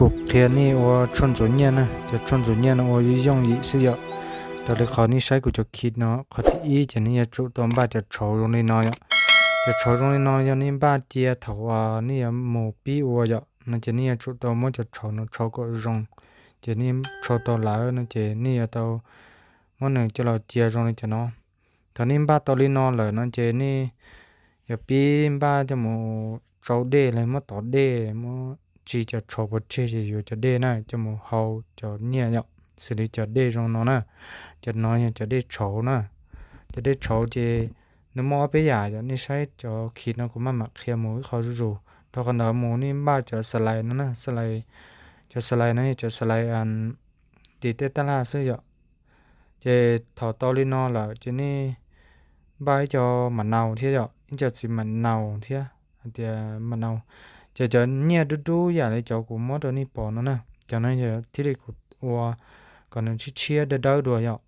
Kuv qhia nej ua tshuaj ntxuav nyiaj na, cov tshuaj ntxuav nyiaj no ua yooj yooj yim xwb yom. Raws li qhov nej saib kuv cov khij no, qhov thib ib ces nej yuav tsum tau npaj cov tshauv zoo li no yom. Cov tshauv zoo li no yog nej npaj cia thaum nej yuav mus pib ua yom, no ces nej yuav tsum tau muab cov tshauv no tshau kom zoo. Ces nej tshau tau lawm no ces nej yuav tau muab nws coj los cia zoo li cov no. Thaum nej npaj tau li no lawm no ces nej yuav pib npaj coj mus tsau dej los muab tov dej, muab tsis cov tshauv pov tseg ces yuav cov dej na coj mus hau cov nyiaj yom, xws li cov dej zoo no na. Cov no yog cov dej tshauv na. Cov dej tshauv ces nws muaj ob peb yam yom, nej saib cov khij no kuv maj mam qhia mus ib qho zuj zus. Dhau qhov ntawd mus nej npaj cov xalais no na, xalais, cov xalais no yog cov xalais tim tej taj laj xwb yom. Ces thaum tau li no lawm ces nej npaj ib co mam naus thiab yom, ib co txiv mam naus thiab, hais tias mam naus. Ces cov nyiaj dub dub yam li cov kuv muab rau nej pom no na, cov no yog thiaj li kuv ua kom nws tshiab tshiab dawb dawb dua yom.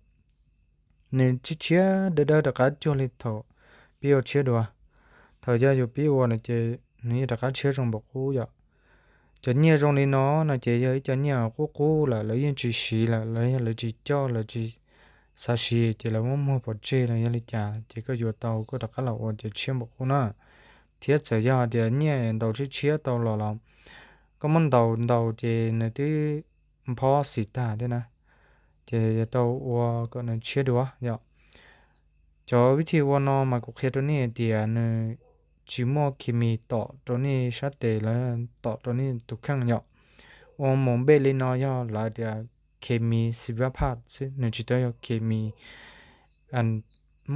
Nws tshiab tshiab dawb dawb rov qab cuag li thaum pib ua tshiab dua. Thaum yog yus pib ua no ces nws yeej rov qab tshiab zoo npaum qub yom. Cov nyiaj zoo li no no ces yog ib co nyiaj qub qub lawm, lawv yeej tsis siv lawm, los yog lawv tsis coj, lawv tsis xav siv ces lawv muab muag pov tseg los yog li cas ces koj yuav tau koj rov qab los ua ces tshiab npaum qub na. Thiab txawm yog tias nyiaj ntaus tshiab tshiab tau los los koj muab ntaus ntaus ces nws twb nphob xim tag thiab na. Ces yuav tau ua kom nws tshiab dua yom. Cov vib thij ua no mas kuv qhia rau nej hais tias nws tsis muaj khes mis tom rau nej sab tes los tom rau nej tus kheej yom. Ua mus npej li no yog lawv tias khes mis xis vas phaj xwb, nws tsis tau yog khes mis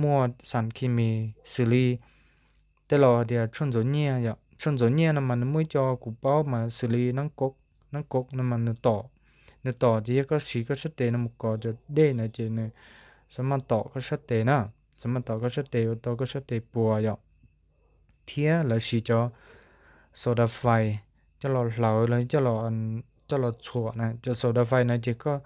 muaj xam khes mis xws li tej laus tias tshuaj ntxuav nyiaj yom. Tshuaj ntxuav nyiaj no mas nws muaj ib co kuv paub mas xws li neeb kaum no mas nws tom, nws tom ces yog koj siv koj sab tes no mus kov cov dej ntawd ces nws xav maj tom koj sab tes na, xav maj tom koj sab tes ua tau koj sab tes puas yom. Thiab lawv siv cov sodafais coj los hlawv los coj los txhuam na. Cov sodafais no ces koj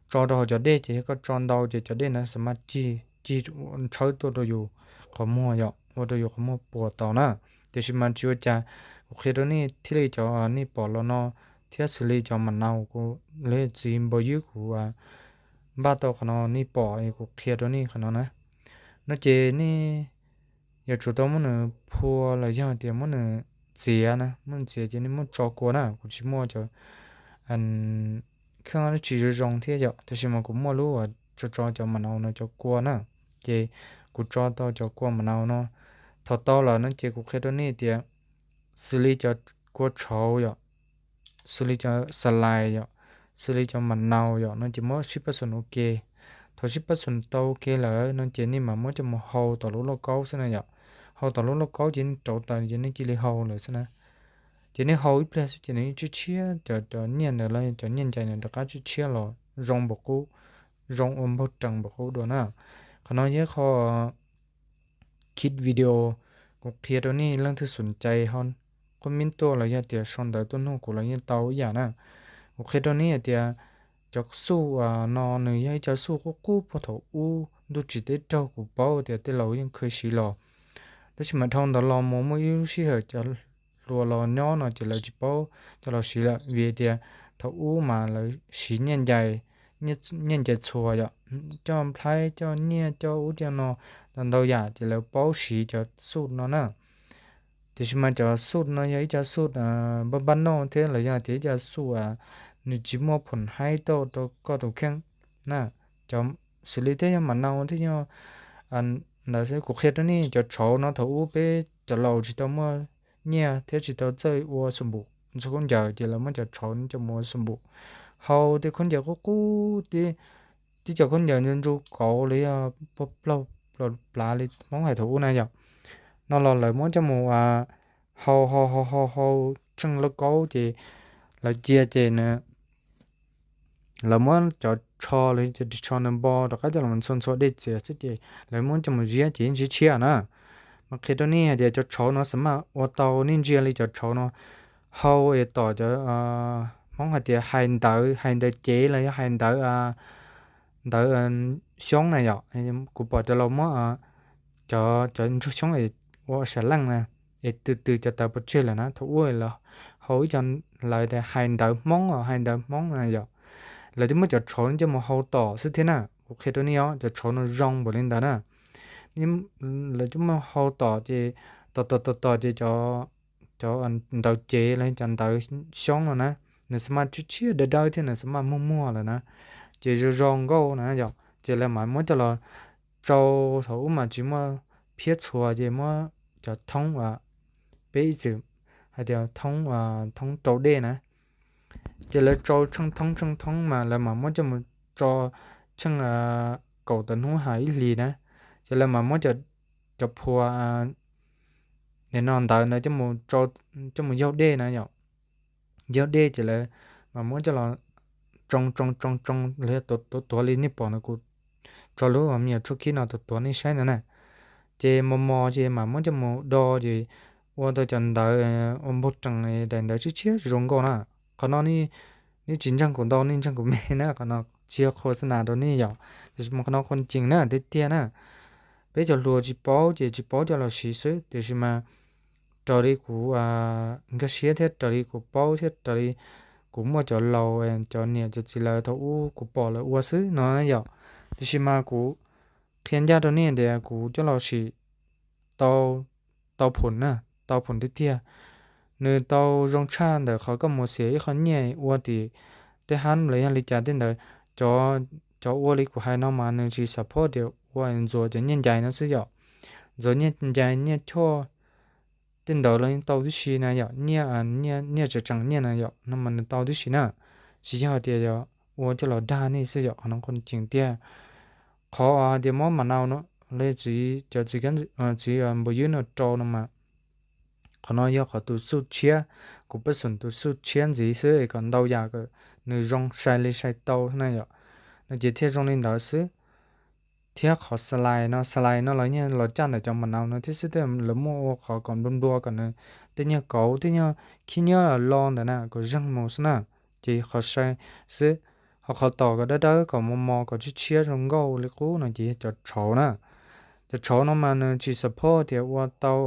tso rau hauv cov dej ces yog koj tso ntau ces cov dej na xav maj cig cig ntshawb tuaj rau yus qhov muag yom, ua rau yus qhov muag puas tau na. Tiam sis mas tsis ua cas, kuv qhia rau nej thiaj li cov nej pom los no thiab xws li cov mam naus kuv, lawv txiv npau ywg kuv npaj tau qhov no nej pom es kuv qhia rau nej qhov no na. No ces nej yuav tsum tau muab nws phua los yog tias muab nws txiav na, muab nws txiav ces nej muab tso kua na. Kuv tsis muaj cov kheej dab tsi zoo zoo thiab yom, tab sis mas kuv muaj lub uas tso tso cov mam naus no cov kua na. Ces kuv tso tau cov kua mam naus no. Thaum tau lawm no ces kuv qhia rau nej tias xws li cov kua tshauv yom, xws li cov xalais yom, xws li cov mam naus yom no ces muab sib pab xum ua ke. Thaum sib pab xum tau ua ke lawm no ces nej mam muab coj mus hau tom lub lauj kaub xwb na yom. Hau tom lub lauj kaub ces nej rauv taws ces nej cia li hau lawm xwb na. Ces nej hau ib pliag xwb ces nws yeej tshiab tshiab, cov cov nyiaj ntawd los cov nyiaj ncais ntawd rov qab tshiab tshiab los zoo npaum qub, zoo ua npaug rees npaum qub dua na. Qhov no yog ib qho kis video kuv qhia rau nej leej twg xum cai ho comment tuaj los yog tias sau ntawv tuaj nug kuv los yeej tau ib yam na. Kuv qhia rau nej hais tias cov xuj no nws yog ib co xuj qub qub puag thaum ub ntuj tsim teb raug kuv paub tias tej laus yeej kheev siv los. Tab sis mas dhau ntawd los mus muaj ib lub sij hawm cov hluas los nyob no ces lawv tsis paub coj los siv lawm vim tias thaum ub mas lawv siv nyiaj ncais, nyiaj ncais txhuas yom, coj nplhaib coj nyiaj coj ub coj no ntau yam ces lawv paub siv cov xuj no na. Tiam sis mas cov xuj no yog ib co xuj npaj npaj noj thiab los yog tias ib co xuj nws tsis muaj phoom haib tau rau koj tus kheej na. Cov xws li thiab yog mam naus thiab yog ntawd xwb. Kuv qhia rau nej cov tshauv no thaum ub peb cov laus tsis tau muaj nyiaj thiab tsis tau txawj ua xum npum ntxuag khaub ncaws ces lawv muab cov tshauv no coj mus ua xum npum. Hau tej khaub ncaws qub qub, tib cov khaub ncaws ntsu ntsu kauv los yog plaug plaug plav li Hmoob hais thaum ub na yom. No los lawv muab coj mus hau hau hau hau hau tseej lauj kaub ces lawv cia ces nws, lawv muab cov tsho los cov ris tsho nws npo rov qab coj los ntxhua ntxhua dej txias xwb ces lawv muab coj mus ziab ces yeej tshiab tshiab na. Mas qhia rau nej hais tias cov tshauv no xav maj ua tau nej ntsia li cov tshauv no hau es tom cov, Hmoob hais tias hais ntawv, hais ntawv cev los yog hais ntawv, ntawv xyoob na yom. Kuv pom cov laus muab cov cov ntsuag xyoob es ua sam leej na, es tw tw cov tawv pov tseg lawm na. Thaum ub lawv hau ib co lawv tias hais ntawv Hmoob os, hais ntawv Hmoob na yom. Lawv twb muab cov tshauv no coj mus hau tom xwb thiab na, kuv qhia rau nej os, cov tshauv no zoo npaum li ntawd na. Lawv twb muab hau tom ces, tom tom tom tom ces cov, cov ntawv cev los cov ntawv xyoob no na, nws xab maj tshiab tshiab dawb dawb thiab nws xab maj muag muag lawm na, ces zoo zoo nkauj na yom. Ces lawv mam muab coj los tsau, thaum ub mas tsis muaj phiab txhua ces muab cov thoob uas peb ib txwm hais tias thoob, thoob rau dej na. Ces lawv tsau tsheej thoob tsheej thoob mas lawv mam muab coj mus tso tsheej kaum tawm hnub ha ib hlis na, ces lawv mam muab cov phua, nim no ntawv ntawd coj mus yaug dej na yom. Yaug dej ces lawv mam muab coj los tsoo tsoo tsoo tsoo, lawv tuav tuav li nej pom no, kuv tso lub me nyuam tshuab khib no tuav tuav nej saib no na. Ces mos mos ces mam muab coj mus do ces ua tau cov ntawv ua npog rees daim ntawv tshiab tshiab zoo nkauj na. Qhov no nej tsis ntseeg kuv ntau, nej ntseeg kuv me na, qhov no tsis yog qhua xab nas rau nej yom, tiam sis mas qhov no qhua cees na, tiag tiag na. Peb cov hluas tsis paub ces tsis paub coj los siv xwb, tiam sis mas raws li kuv nkag siab thiab raws li kuv paub thiab raws li kuv muaj cov laus, cov niam cov txiv lawv thaum ub kuv pom lawv ua xwb no yom. Tiam sis mas kuv qhia ncaj rau nej tias kuv coj los sim tau, tau phum na, tau phum tiag tiag. Nws tau zoo tshaj ntawm qhov koj mus xiam ib qho nyiaj ua tim tej hab los yog li cas tej ntawd. Cov, cov ua li kuv hais no mas nws tsis support tias ua ntxuav cov nyiaj ncais no xwb yom. Ntxuav nyiaj ncais nyiaj choj tej ntawd los yeej tau tib si na yom, nyiaj, nyiaj tseem tseem nyiaj na yom, no mas nws tau tib si na. Tsis yog tias yog ua coj los dag nej xwb yom, qhov no qhua cees tiag. Qhov hais tias muab mam nau no, li txiv, cov txiv, txiv npawg ywb no rau no mas, qhov no yog qhov tus xuj tshiab, kuv pab xum tus xuj tshiab ntxiv xwb es kom ntau yam kom nws zoo sai li sai tau na yom. No ces thiaj zoo li ntawd xwb. Thiab qhov slide no, slide no los yeej los caj ntawm cov mam nau no thiab xwb, tej lawv muaj ua qhov kom nplua nplua kom nws tej nyuag kauv tej nyuag khib nyiab los ntawm na kom zeeg mus xwb na. Ces qhov sai xwb, ho qhov tom kom dawb dawb kom mos mos kom tshiab tshiab zoo nkauj li qub no ces yog cov tshauv na. Cov tshauv no mas nws tsis support tias ua tau,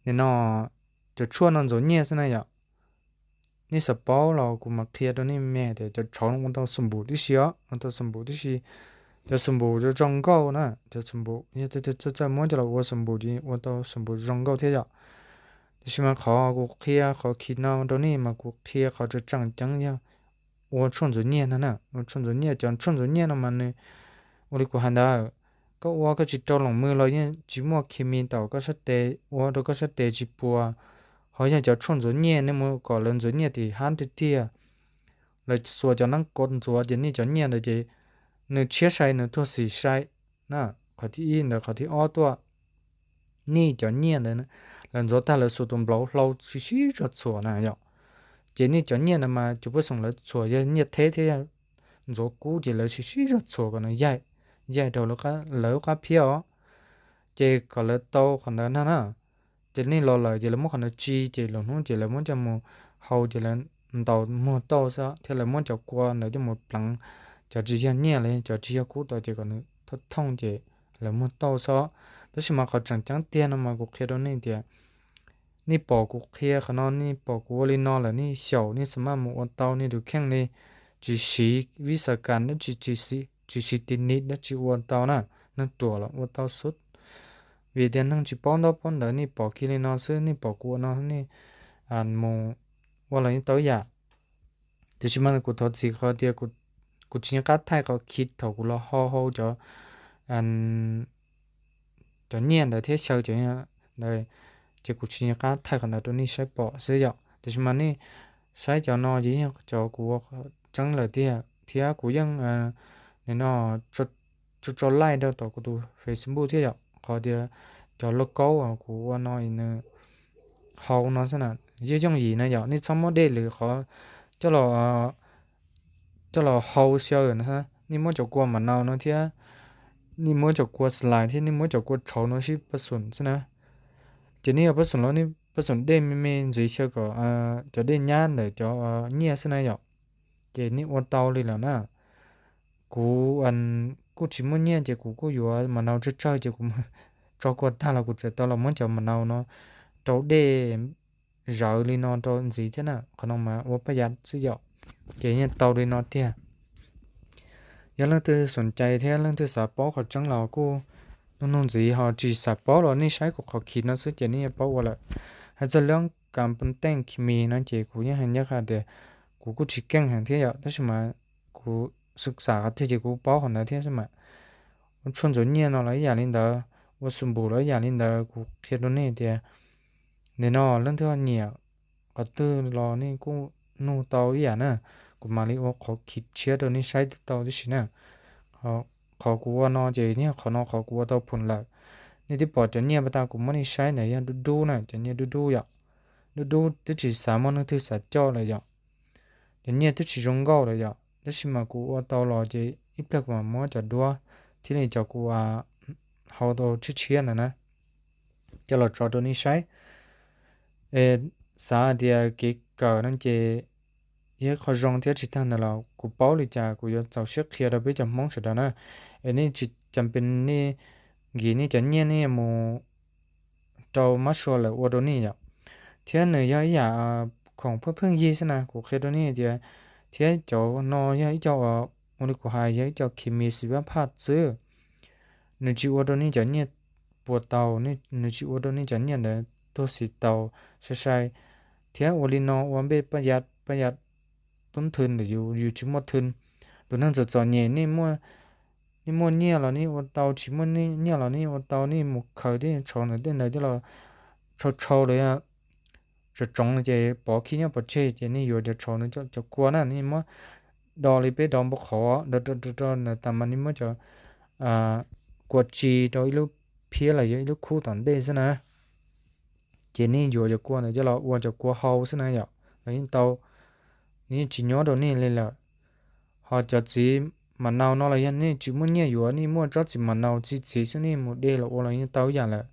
nim no cov tshuaj no ntxuav nyiaj xwb na yom. Nej xav paub los kuv mam qhia rau nej me tias cov tshauv no ua tau xum npum tib si os, ua tau xum npum tib si. Cov xum npum zoo zoo nkauj na, cov xum npum yog txawj txawj muab coj los ua xum npum ces ua tau xum npum zoo nkauj thiab yom. Tiam sis mas qhov kuv qhia qhov khi no rau nej mas kuv qhia qhov tseem tseem ceeb yog ua tshuaj ntxuav nyiaj no na, ua tshuaj ntxuav nyiaj. Cov tshuaj ntxuav nyiaj no mas nws ua li kuv hais ntawd, koj ua koj tsis rau loos mws los yeej tsis muaj khi mi tau koj sab tes, ua rau koj sab tes tsis puas. Ho yog cov tshuaj ntxuav nyiaj nej mus kom lawv ntxuav nyiaj tim hab tiag tiag, lawv xuas cov neeb kaum ntxuav ces nej cov nyiaj ntawd ces nws tshiab sai nws tuag xim sai na. Qhov thib ib ntawd, qhov thib ob tuaj, nej cov nyiaj ntawd lawv ntxuav tag lawv xuas tus nplauv hlau sib sib zog txhuam na yom. Ces nej cov nyiaj ntawd mas cov pab xum lawv txhuam yog nyiaj theb thiab yog ntxuav kub ces lawv sib sib zog txhuam kom nws yaig, yaig rau lawv lub qab phiab os. Ces kom lawv tau qhov ntawd na na. Ces nej los lawm ces lawv muab qhov ntawd tsis, ces lwm hnub ces lawv muab coj mus hau ces lawv ntaus muag tauj xwb thiab lawv muab cov kua ntawd coj mus pleev cov tsis yog nyiaj los cov tsis yog kub tau ces kom nws thooj thooj ces lawv muag tauj xwb. Tab sis mas qhov tseem ceeb tiag no mas kuv qhia rau nej tias nej pom kuv qhia qhov no, nej pom kuv ua li no lawm nej xyaum nej xav maj mus ua tau nej tus kheej li, tsis siv vib xa kas dab tsi, tsis siv tis nis dab tsi ua tau na, neeg ruam los ua tau xwb. Vim tias neeg tsis paub ntaub paub ntawv nej pom kiag li no xwb, nej pom kuv ua no nej mus ua los yeej tau ib yam. Tiam sis mas kuv thov txim qhov tias kuv tsis nco qab thaij qhov khi thaum kuv los hau hau cov, cov nyiaj ntawd thiab xyaw cov ntawd, ces kuv tsis nco qab thaij qhov ntawd rau nej saib pom xwb yom. Tiam sis mas nej saib cov no ces yog cov kuv ua tseeb lawm tiag thiab kuv yeej, nim no tso, tso laij rau tom kuv tus Facebook thiab yom. Qhov tias cov lauj kaub kuv ua no nws hau no xwb na, yeej yooj yim na yom, nej txhob muab dej lwm qhov coj los, coj los hau xyaw na. Nej muab cov kua mam nau no thiab, nej muab cov kua slide thiab nej muab cov kua tshauv no sib pab xum xwb na. Ces nej yog pab xum los nej pab xum dej me me ntxiv xyaw kom cov dej nyab ntawm cov nyiaj xwb na yom. Ces nej ua tau li lawm na. Kuv kuj tsis muaj nyiaj ces kuv kuj yuav mam nau tsawg tsawg ces kuv tso kua tag los kuv tseem tau los muab cov mam nau no rau dej zawv li no rau ntxiv thiab na, qhov no mas ua paj yam xwb yom. Ces yeej tau li no tiag. Yog leej twg xom cai thiab leej twg xav paub qhov tseeb los kuj nug nug ntxiv, ho tsis xav paub los nej saib kuv qhov khi no xwb ces nej yeej paub ua lawm. Hais txog lub kam pun teej khi mi no ces kuv yeej hais ncaj qha tias kuv kuj tsis keej heev thiab yom, tab sis mas kuv xwm xam qhov twg ces kuv paub qhov ntawd thiab xwb mas. Ua tshuaj ntxuav nyiaj no los ib yam li ntawd, ua xu npum los ib yam li ntawd, kuv qhia rau nej tias nim no leej twg ho nyiam qhov twg los nej kuj nug tau ib yam na, kuv mam li ua qhov khi tshiab rau nej saib twb tau tib si na. Qhov kuv ua no ces yog qhov no qhov kuv ua tau phoom lawm. Nej twb pom cov nyiaj pas tas kuv muab nej saib ntawd yog dub dub na, cov nyiaj dub dub yom. Dub dub twb tsis xav muaj leej twg xav coj lawm yom. Cov nyiaj twb tsis zoo nkauj lawm yom, tab sis mas kuv ua tau los ces ib pliag kuv mam muab cov duab thiab li cov kuv hau tau tshiab tshiab ntawd na coj los tso rau nej saib. Es xav hais tias kev kawm no ces yog ib qho zoo thiab tsis tag ntawd los kuv paub li cas kuv yuav txaus siab qhia rau peb cov Hmoob sawv daws na. Es nej tsis cas pes nej nkim nej cov nyiaj nej mus rau mab sua lawm ua rau nej yom. Thiab nws yog ib yam khoom pheej pheej yig xwb na, kuv qhia rau nej tias, thiab cov no yog ib co uas ua li kuv hais yog ib co khi mi xim pab phaj xwb. Nws tsis ua rau nej cov nyiaj puas tau, nws tsis ua rau nej cov nyiaj ntawd tuag xim tau sai sai. Thiab ua li no ua npej paj yam, paj yam tub thwj ntawm yus, yus tsis muaj thwj. Tus neeg txom txom nyem, nej muaj nyiaj los nej ua tau, tsis muaj nyiaj los nej ua tau, nej mus khaws tej tshauv ntawd tej ntawd coj los tshau tshau los yog tsoov tsoov ces pov khib nyob pov tseg ces nej yuav cov tshauv ntawd cov kua na, nej muab do li peb do npua qhauv do do do ntawd tas mas nej muab cov kua tsi rau ib lub phiab los yog ib lub khub tom ntej xwb na. Ces nej yuav cov kua ntawd coj los ua cov kua hau xwb na yom, los yeej tau, nws yeej tsis nyob rau nej li lawm. Ho cov txiv mam nau no los yog nej tsis muaj nyiaj yuav, nej muaj tsob txiv mam nau txi txiv xwb nej mus de los ua los yeej tau ib yam lawm.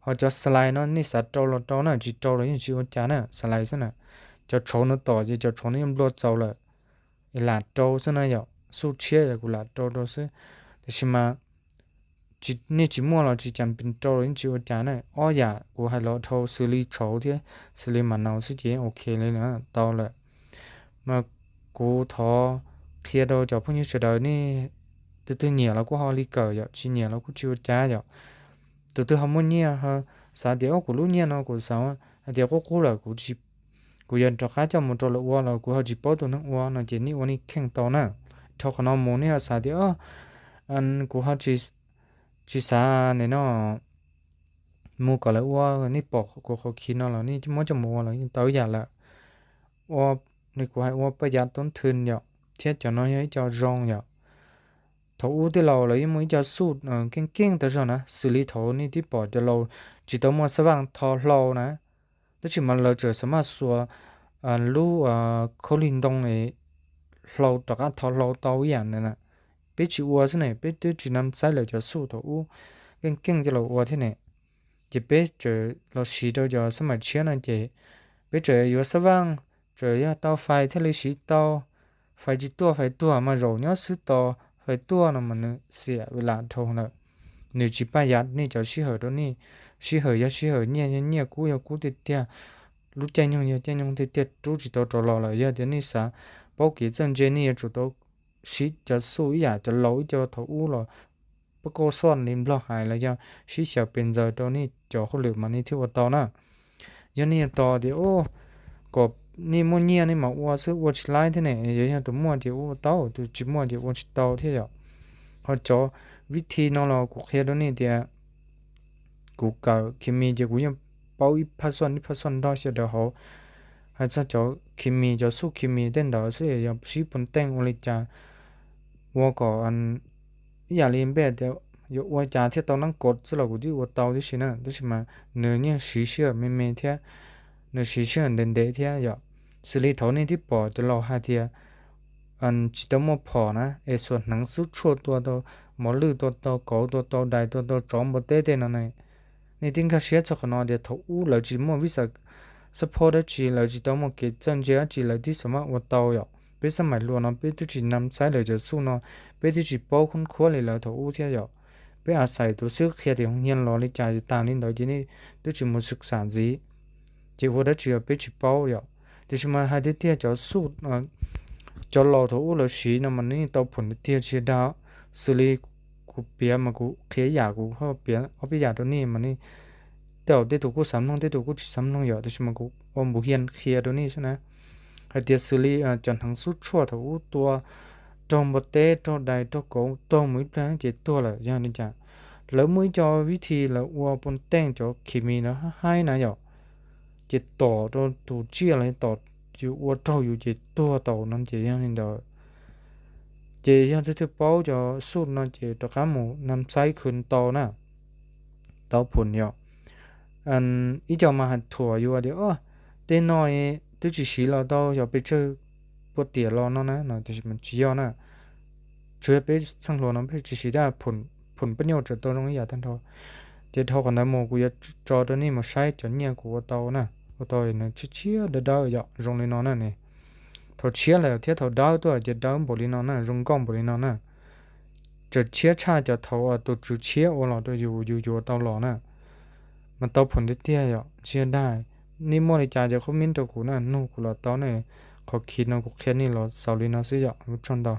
Ho cov xalais no nej xav rau los rau na, tsis rau los yeej tsis ua cas na, xalais xwb na. Cov tshauv no tom ces cov tshauv no yeej nplua txaus lawm, es lam rau xwb na yom, xuj tshiab kuv lam rau rau xwb. Tiam sis mas nej tsis muaj los tsis cas pes rau los yeej tsis ua cas na. Ob yam kuv hais los dhau xws li tshauv thiab xws li mam nau xwb ces yeej ok li lawm, tau lawm. Mas kuv thov qhia rau cov phooj ywg sawv daws, nej tus twg nyiam los kuj ho li kawm yom, tsis nyiam los kuj tsis ua cas yom. Tus twg ho muaj nyiaj ho xav tias, o, kuv lub nyiaj no kuv xav hais tias qub qub lawm, kuv yuav rov qab coj mus rau lawv ua los kuv ho tsis paub tus neeg ua no ces nej ua nej kheej tau na. Dhau qhov no mus nej ho xav tias, o, kuv ho tsis xav nim no mus kom lawv ua, nej pom kuv qhov khi no los nej muab coj mus ua los yeej tau ib yam lawm. Ua li kuv hais ua paj yav tub thwj yom, thiab cov no yog ib co zoo yom. Thaum ub tej laus lawv yeej muaj ib co xuj keej keej tau zog na, xws li thaum nej twb pom cov laus tsis tau muaj xab vaj tho hlau na, tab sis mas lawv tseem xam maj xuas lub khaub lig ntoo hlau rov qab tho hlau tau ib yam ntawd na. Peb tsis ua xwb ne, peb twb tsis nam xaib lawv cov xuj thaum ub keej keej cov laus ua thiab ne. Ces peb tseem los siv rau cov xab maim tshiab no ces peb tseem yuav xab vaj, tseem yog tau fais thiaj li siv tau. Fais tsis tuaj, fais tuag mas zaum nyob xwb tos, fais tuaj no mas nws xiam lam dhau lawm. Nws tsis paj yav nej cov sij hawm rau nej, sij hawm yog sij hawm, nyiaj yog nyiaj, kub yog kub tiag tiag, lub caij nyoog yog caij nyoog tiag tiag, rub tsis tau rov los lawm. Yog tias nej xav paub kev txawj ntse nej yuav tsum tau siv cov xuj ib yam cov laus ib co thaum ub los pab kauj xoj li Nplog hais los yog sib xyaw pes ntxaws rau nej cov hauj lwm mas nej thiaj ua tau na. Yog nej yuav tos tias, o, kom nej muaj nyiaj nej mam ua xwb ua tsis laib thiab ne, yog yog tus muaj ces ua tau, tus tsis muaj ces ua tsis tau thiab yom. Ho cov vib thi no los kuv qhia rau nej tias kuv kawm khi mi ces kuv yeej paub ib phaj xoj ib phaj xoj nrog sawv daws hauv. Hais txog cov khi mi, cov xuj khi mi tej ntawd xwb, yog sib pun teej ua li cas ua kom ib yam li npej tias yuav ua cas thiaj tau neeb kaum xwb los kuv twb ua tau tib si na, tab sis mas nws yeej siv sij hawm me me thiab, nws siv sij hawm ntev ntev thiab yom. Xws li thaum nej twb pom cov laus hais tias tsis tau muaj phom na, es xuas hneev xub tshuaj tua tau mos lwj, tua tau kauv, tua tau dais, tua tau tsov npua teb tej no ne. Nej twb nkag siab txog qhov no tias thaum ub lawv tsis muaj vis xas xab phob dab tsi, lawv tsis tau muaj kev txawj ntse dab tsi, lawv twb xam maj ua tau yom. Peb xab maim hluas no peb twb tsis nam xaib lawv cov xuj no, peb twb tsis paub khoob khuab li lawv thaum ub thiab yom. Peb a xais tus xib hwb qhia tias hoo hias los li cas yuav tas li ntawd ces nej twb tsis mus xwm xam ntxiv. Ces ua dab tsi peb tsis paub yom. Tiam sis mas hais tiag tiag cov xuj, cov laus thaum ub lawv siv no mas nej tau phum tiag tiag tsis dag. Xws li kuv piav mas kuv qhia ib yam, kuv ho piav ob peb yam rau nej mas nej tej zaum tej tus kuj xav mloog, tej tus kuj tsis xav mloog yom, tiam sis mas kuv ua npuv hias qhia rau nej xwb na. Hais tias xws li cov hneev xub tshuaj thaum ub tua raug npua teb, raug dais, raug kauv, tuag mus ib pliag ces tuag lawm yog li cas? Lawv muaj ib co vib thi lawv ua pua teej cov khes mis na haib na yom, ces tom rau tus tsiaj los tom yus ua raug yus ces tuag tau no ces yog li ntawd. Ces yog leej twg paub cov xuj no ces rov qab mus nam xaib khwv tau na, tau phum yom. Ib co mas hais thuam yus tias, o, tej no twb tsis siv los tau, yog pes tsawg puas tiam los no na no, tiam sis mas tsis yog na. Tsuas yog peb txheej hluas no peb tsis siv dab phum, phum pab nyuj tseem tau zoo ib yam tag nrho. Ces dhau qhov ntawd mus kuv yuav tso rau nej mus saib cov nyiaj kuv ua tau na, ua tau nws tshiab tshiab dawb dawb yom, zoo li no na ne. Thaum tshiab lawm thiab thaum dawb tuaj ces dawb npaum li no na, zoo nkauj npaum li no na. Tseem tshiab tshaj cov thaum tus tswv tshiab ua los rau yus, yus yuav tau los na. Mas tau phum tiag tiag yom, tsis dag. Nej muaj li cas ces comment rau kuv na, nug kuv los tau na. Qhov khiv no kuv qhia nej los xaus li no xwb yom, ua tsaug ntau.